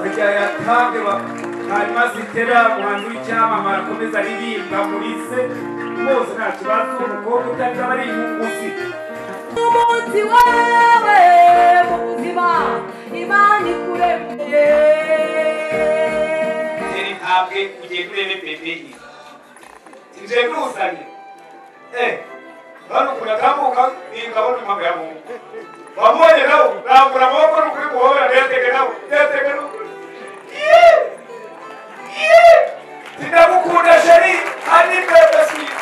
Bajya yatange hanyuma zitera umuhanzi w'icyamamare akomeza aririmba muri se bose nta kibazo. Umukobwa utarira aba ari inkunguzi. Umunsi wawe mu buzima Imana ikuremeye. Tera intambwe ugende urebe bebe inje nuzanye hano ukuntu nikabona impamvu ya Mungu wamubonye nawe rambura amaboko n'ukuri muhobera ntiyateke nawe ntiyateke n'ukuri. Ndagukunda sheri ani bebe sweet.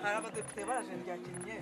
Hari abadepite baraje ryakinnye.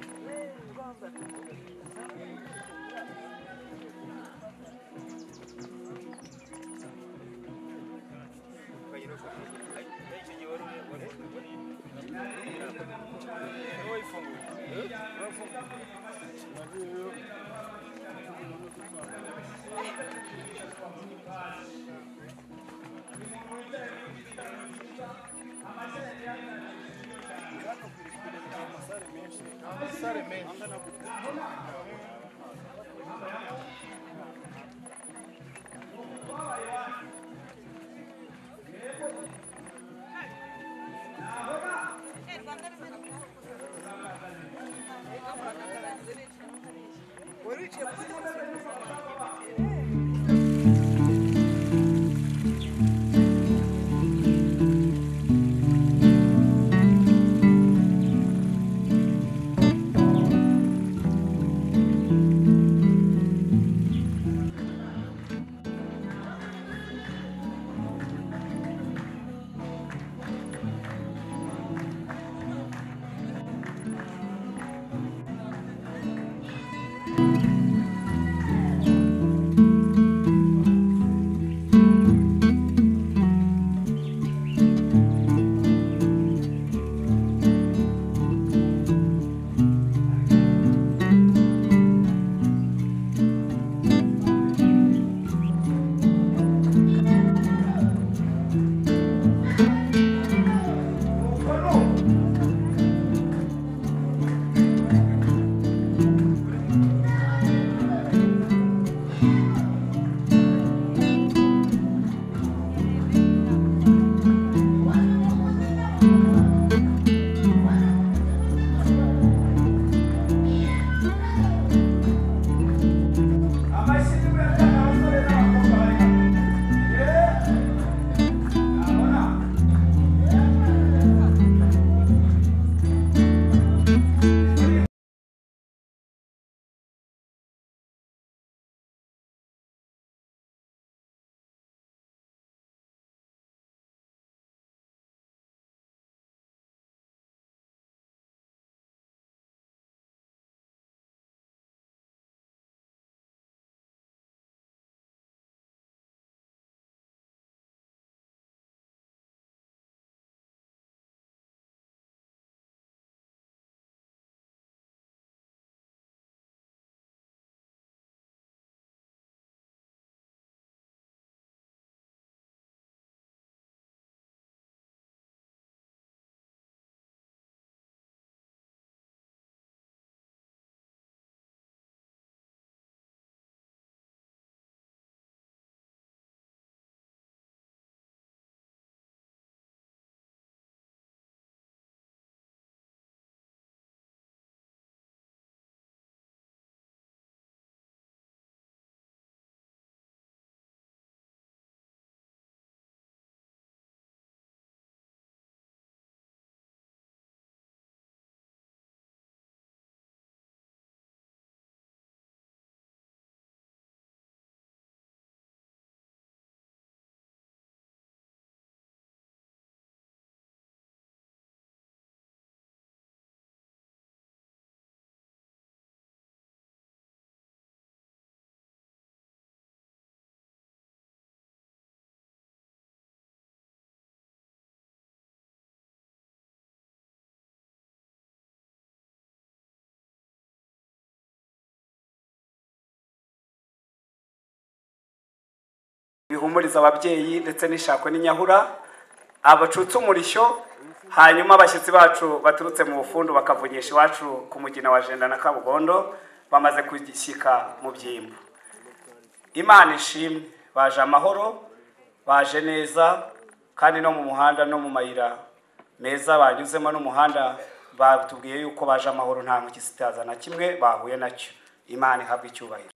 Bihumuriza ababyeyi ndetse n'ishakwe n'inyahura abacutse umurishyo, hanyuma abashyitsi bacu baturutse mu bufundu bakavugisha iwacu ku mugina wa Jenda na Kabugondo bamaze kugishyika mu byimbo. Imana ishimwe, baje amahoro, baje neza, kandi no mu muhanda no mu mayira meza banyuzemo n'umuhanda batubwiye yuko baje amahoro, nta ntukisitaza na kimwe bahuye nacyo. Imana ihabwe icyubahiro.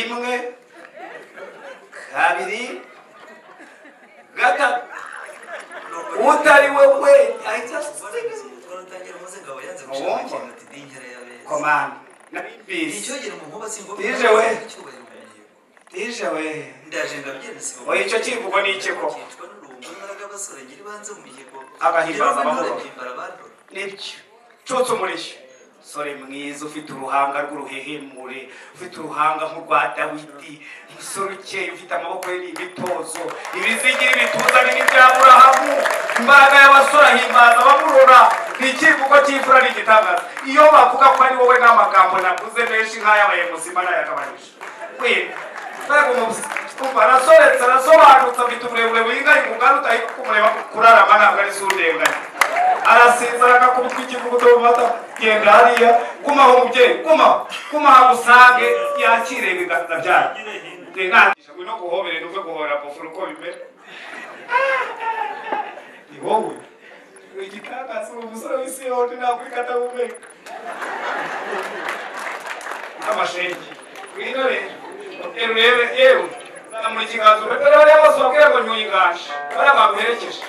Rimwe, kabiri, gatatu. Utari wewe ahita komanda nabimbizi. Tije we oya, icyo kivugo ni iki koko? Agahimbaza amahoro nibyo. Cutse umurishyo, sore mwiza ufite uruhanga rw'uruhehemure, ufite uruhanga nk'urwa Dawidi, umusore ukeye ufite amaboko ye n'imitozo, ibizigira ibituza nini bya Aburahamu. Imbaga y'abasore ahimbaza abamurora. Ni ikivugo cy'imfura n'igitangaza. Iyo bavuga ko ari wowe n'amagambo navuze menshi nk'ayabaye muzima n'ayagabanyije. Arasoretse, arasobanutse, afite uburebure buringaniye, umugani utahita kumureba kurarama ntabwo ari sundenganya. Arasinzara akakubitwa ikivuguto mu mata. Genda hariya, gumaho mubyeyi, gumaho, gumaho agusange yakire ibiganza byayo. Ngwino guhobere nuve guhobera pofura uko bimera. Ni wowe igitangaza, uri umusore w'isiyoni ntabwo uri katahumeka amashenge. Ngwino rero urebe, yewe zamura ikiganza urebe bariya bose babwira ngo nyuye inganje, bariya baguherekeje.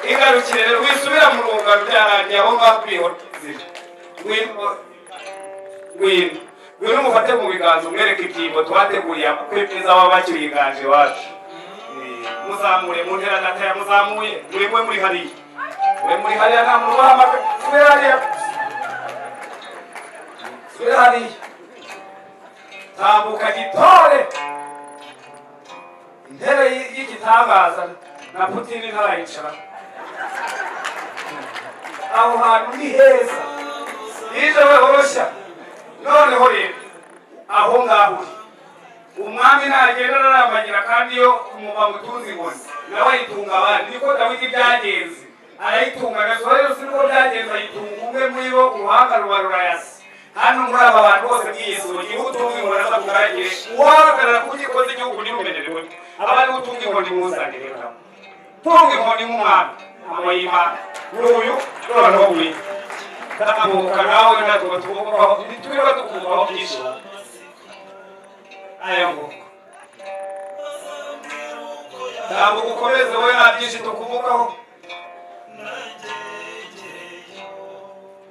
Igarukire rero, wisubira mu rungano, byarangiye aho ngaho kwihora inzira. Ngwino, ngwino, ngwino umufate mu biganza umwereke ibyimbo twateguriye amakwe meza baba bacyuye inganje iwacu. Muzamure mu ntera data yamuzamuye. Mwe muri hariya, mwe muri hariya, nta muntu ubahamagaye. Subira hariya, subira hariya, tambuka gitore. Intebe y'igitangaza na Putini ntarayicara. Aho hantu ni heza. Yije we horoshya. Noneho rero aho ngaho uri, umwami ntagenda ararambagira, kandi iyo bamutunze inkoni nawe ayitunga abandi. Niko Dawidi byagenze, arayitunga. Gasore rero siniko byagenze, ayitunga umwe muri bo, uruhanga ruba rurayasa. Hano muri aba bantu bose mwiyisura, igihe utunga inkoni aza kugaragire uwahagarara ku nkiko z'igihugu ntirumenerewe. Abari utunga inkoni muzanire rero, tunga inkoni nk'umwami amoyima n'uyu noneho ngwino tambuka nawe, natwe tuvugaho ntitwirirwa tukumvaho byinshi. Aya nguko, tambuka ukomeze wowe, nta byinshi tukuvugaho.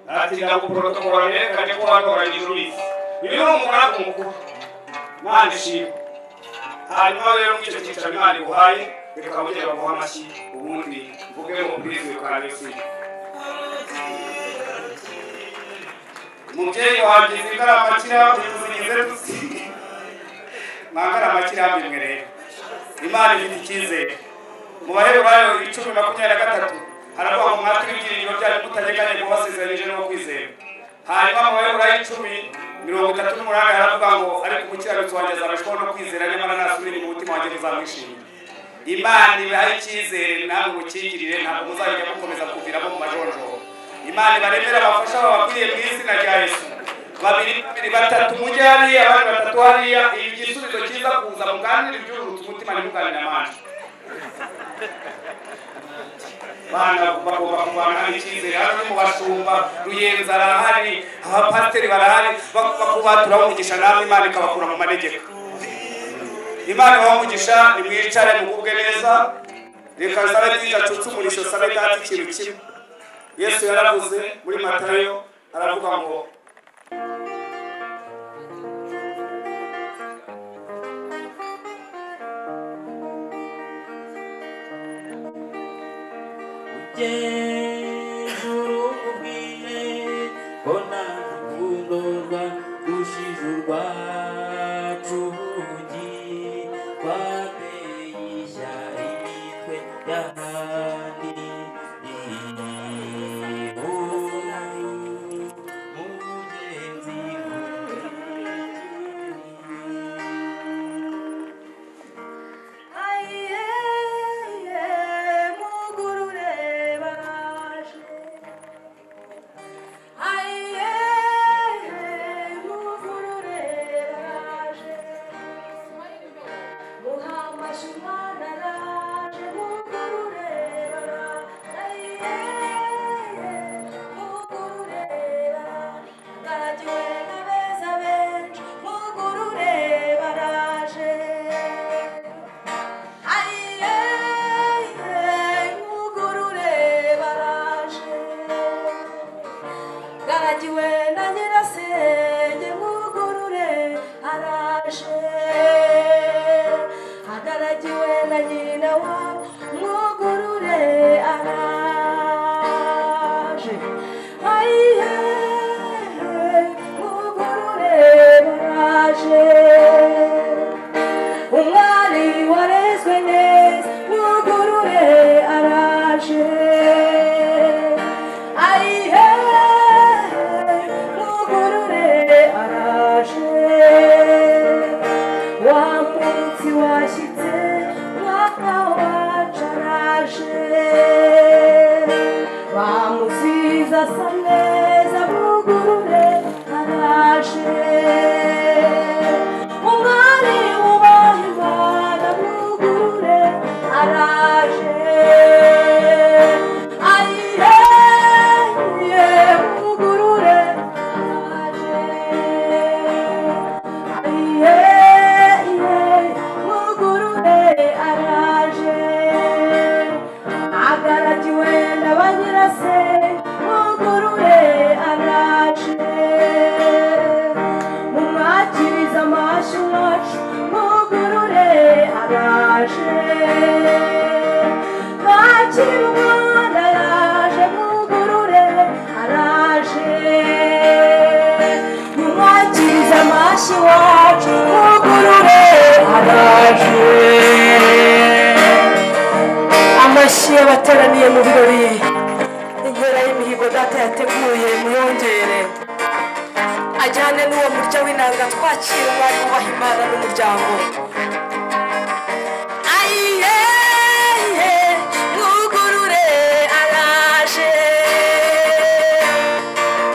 Natinda guporotokora nerekane ko watoranyije ubizi. Uyu ni umugaragu mukuru, Imana ishimwe. Hanyuma rero ngicyo cyicaro Imana iguhaye, reka bugera baguha amashyi, ubundi mvuge ngo purize ukarabisi. Umubyeyi wanjye izi ngarama zigize tuzi mwangarama kirambi mwe. Rero Imana ifite icyizere. Mu Baheburayo 10:23 haravuga ngo mwatwe ibyiringiro byanyu mutanyeganyega ubasezeranyije no kwizera. Hanyuma mu Baheburayo 10:38 haravuga ngo ariko umukiranutsi wanjye azabeshwaho no kwizera, nyamara nasubira inyuma umutima wanjye ntuzamwishimira. Imana ibahe icyizere namwe mukingirire, ntabwo muzajya mukomeza kuviramo mu majonjoro. Imana ibaremere abafasha babakwiriye mu izina rya Yesu. Babiri babiri, batatu mujye hariya, abandi batatu hariya. Igisubizo cyiza kuza muganire ibyururutse umutima, ntimuganire amanje. Bana bagomba kuvana icyizere. Hano ni mu bashumba, Ruyenzi arahari, abapasiteri barahari, bakubaturaho umugisha namwe Imana ikabakura mu manegeka. Imana ibahe umugisha, nimwicare mugubwe neza. Reka nsabe DJ acutse umurisho, sabe data ikintu kimwe. Yesu yaravuze muri Matayo, aravuga ngo Ugenzura umubwire ko nta rukundo rwarushije urwacu urugi rwateye ishyari imitwe y'ahandi. Amashyi y'abateraniye mu birori, inkera y'imihigo data yateguye muyongere, ajyane n'uwo murya w'inanga twakira umwari wubaha Imana n'umuryango. Ayiye mwugurure araje,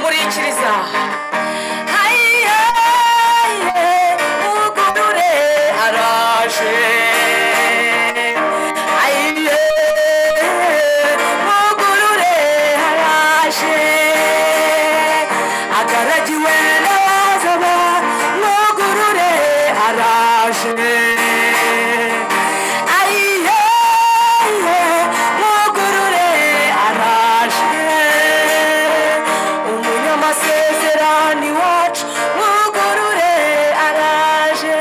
murikiriza. Ayiye mwugurure araje. Agaragiwe n'abazaba mwugurure araje. Ayiye mwugurure araje. Umunyamasezerano iwacu mwugurure araje.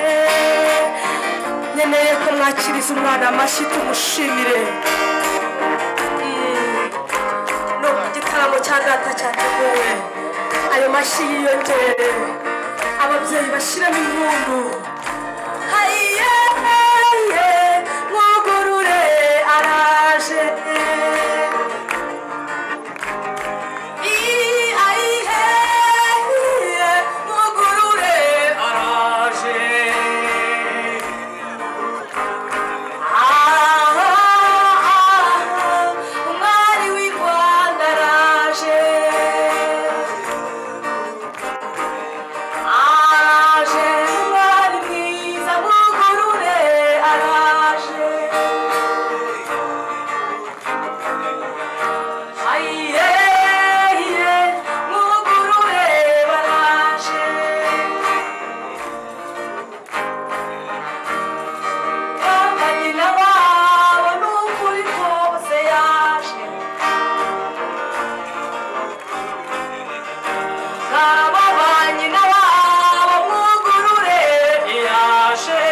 Nkeneye ko mwakiriza umwana amashyi tumushimire. No ku gitaramo cya data cyateguwe, ayo mashyi yiyongere, ababyeyi bashiremo impundu. Ayiye mwugurure araje. Ayiye mwugurure araje. Umwari w'i Rwanda araje. Araje umwari mwiza mwugurure araje. Ayiye mwugurure baraje. Kamba nyina wabo n'ukuri kose yaje. Ngabo ba nyina wabo mwugurure yaje.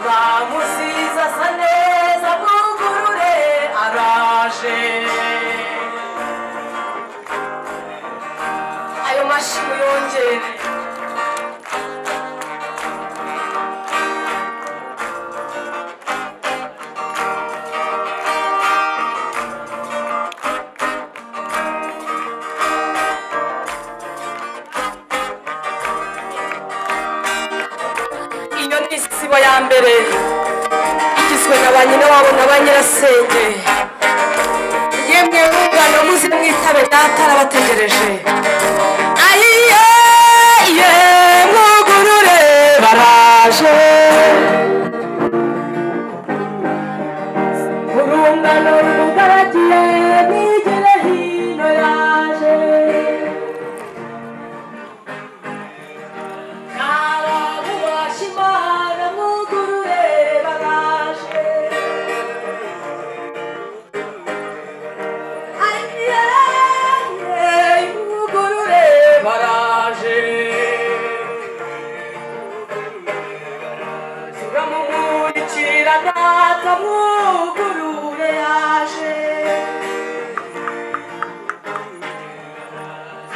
Bamusize asa neza mwugurure araje. Ayo mashyi muyongere. Iyo ni isibo ya mbere igizwe na ba nyina wabo na ba nyirasenge. Yemwe rungano muze mwitabe data arabategereje. Ayiye mwugurure baraje. Urungano rumugaragiye mwigire hino yaje. Abubasha Imana mwugurure baraje. Ayiye mwugurure baraje. Turamumurikira data mwugurure yaje.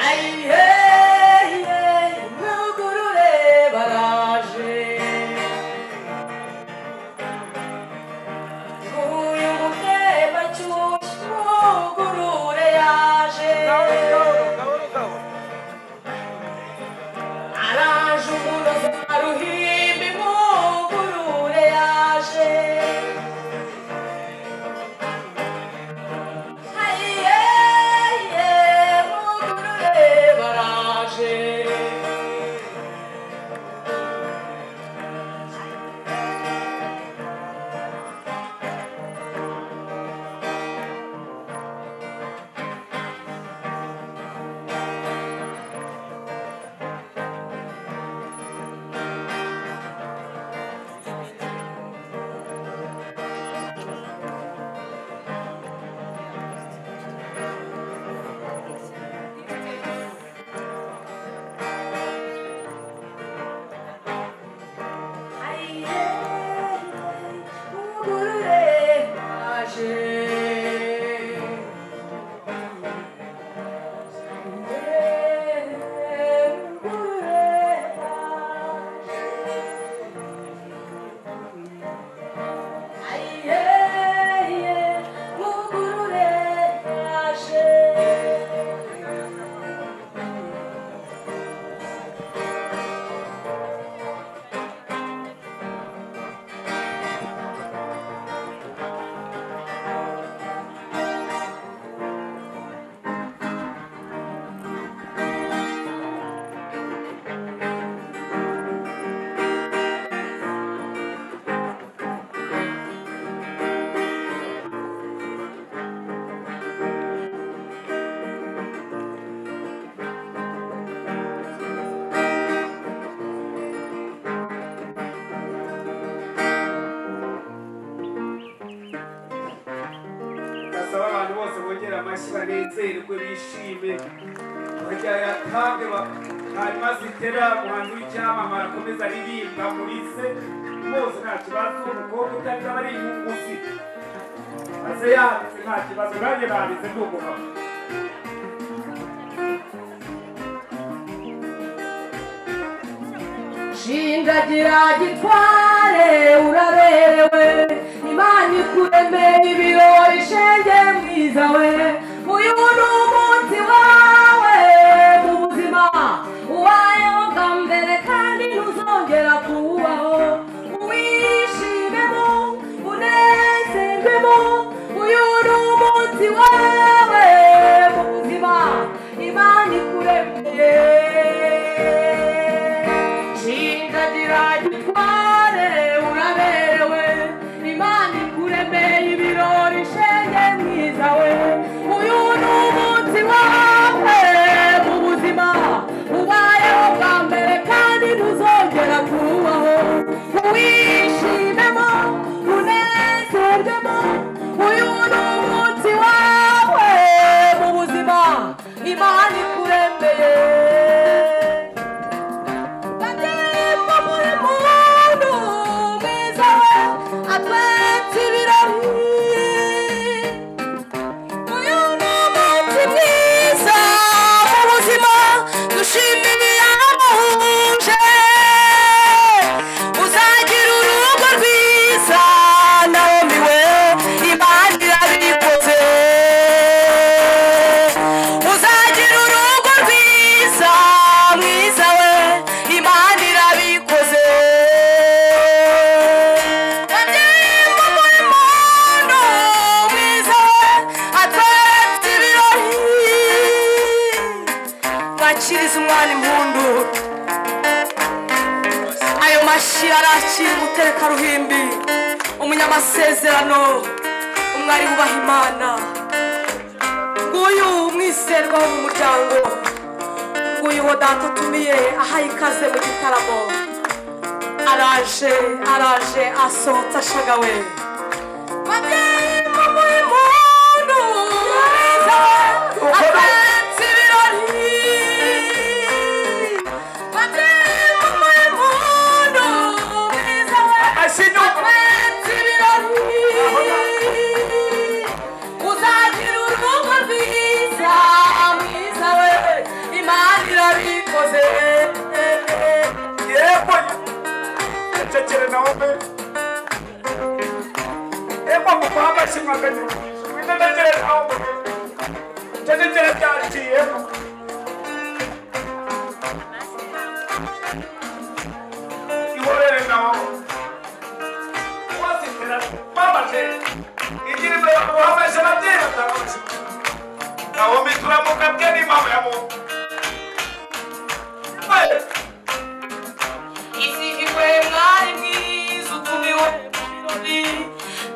Ayiye mwugurure baraje. Uyu mutema nshyushyu mwugurure yaje. Araje umunoza ruhimbi mwugurure yaje. Ayiye mwugurure baraje. Banezerwe bishime bajya yatange hanyuma zitera umuhanzi w'icyamamare akomeza aririmba muri se bose nta kibazo. Umukobwa utari aba ari inkunguzi aze yanditse nta kibazo, nanjye nanditse ndi umugabo. Shingagira gitware uraberewe, Imana ikuremeye ibirori shenge mwiza we. Uyu ni umunsi wawe mu buzima, ubayeho bwa mbere kandi ntuzongera kubaho. Uwishimemo unezerwemo, uyu ni umunsi wawe mu buzima, Imana ikuremeye. Shingagira gitware uraberewe, Imana ikuremeye ibirori shenge mwiza we. Uyu ni umunsi wawe mu buzima, ubayeho bwa mbere kandi ntuzongera kubaho. Uwishimemo unezerwemo, uyu ni umunsi wawe mu buzima, Imana ikuremeye. Bakiriza umwana impundu, ayo mashyi arakira umutereka ruhimbi, umunyamasezerano, umwari wubaha Imana. Nguyu umwiserwa wo mu muryango, nguyu uwo data atumiye ahaye ikaze mu gitaramo. Araje, araje asohotse ashagawe. Uzagira urugo rwiza mwiza we, Imana irabikoze. Yego cecekere nawe mbe yego muguha amashyi mwakagira umugisha mwicecekere nawe mbe cecekere byaciyemo. Ihorere nawe wasitera mama igira imbere baguha amashyi ababyeyi batanga amashyi. Nawomi turamukabye n'impamo ya muntu. Izihiwe mwari mwiza utumiwe mu birori,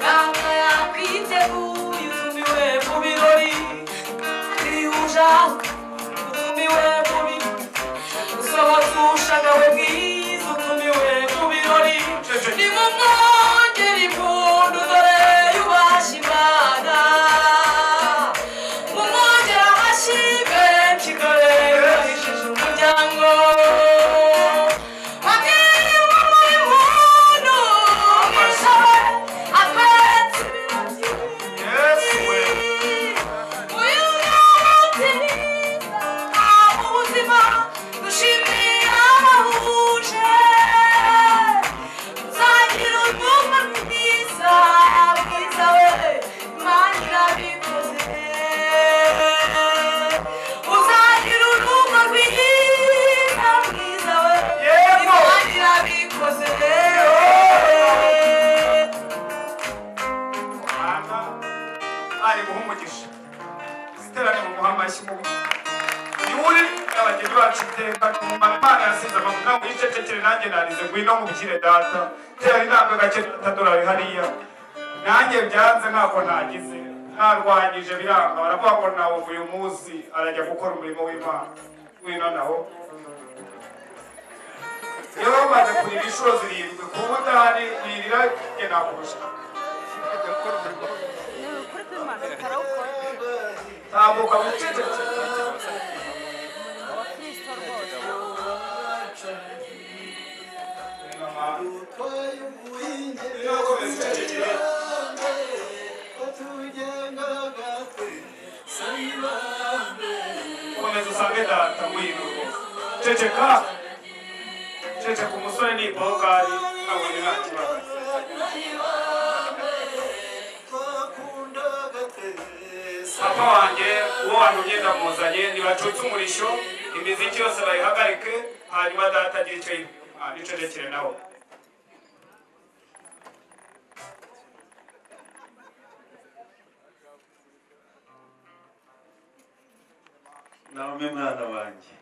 data yakwiteguye utumiwe mu birori, rihuja utumiwe mu birori, usohotse ushagawe mwiza utumiwe mu birori. Nimumwongere impundu dore yubashye Imana, mumwongere amashyi menshi dore yubahishije umuryango. Ari guha umugisha ziterane mu guha amashyi mu niwuri abageni bacu iteka Imana yasize amavuta wicecekere nanjye narize ngwino nkubwire data tera intambwe gake atadorari hariya nanjye byanze ntako nagize ntarwanyije biranga baravuga ngo nawe uyu munsi arajya gukora umurimo w'Imana wino naho iyo bamaze kurira inshuro 7 kuba udahari wirira njye nakurusha. Tambuka wicecekere. Komeza usange data ngwino rwose. Ceceka. Ceceka umusore ni ibogari nabonye nta kibazo. Papa wanjye uwo wantumye ndamuzanye, nibacutse umurishyo imiziki yose bayihagarike, hanyuma data agire icyo yicecekere nawe. Naomi mwana wanjye,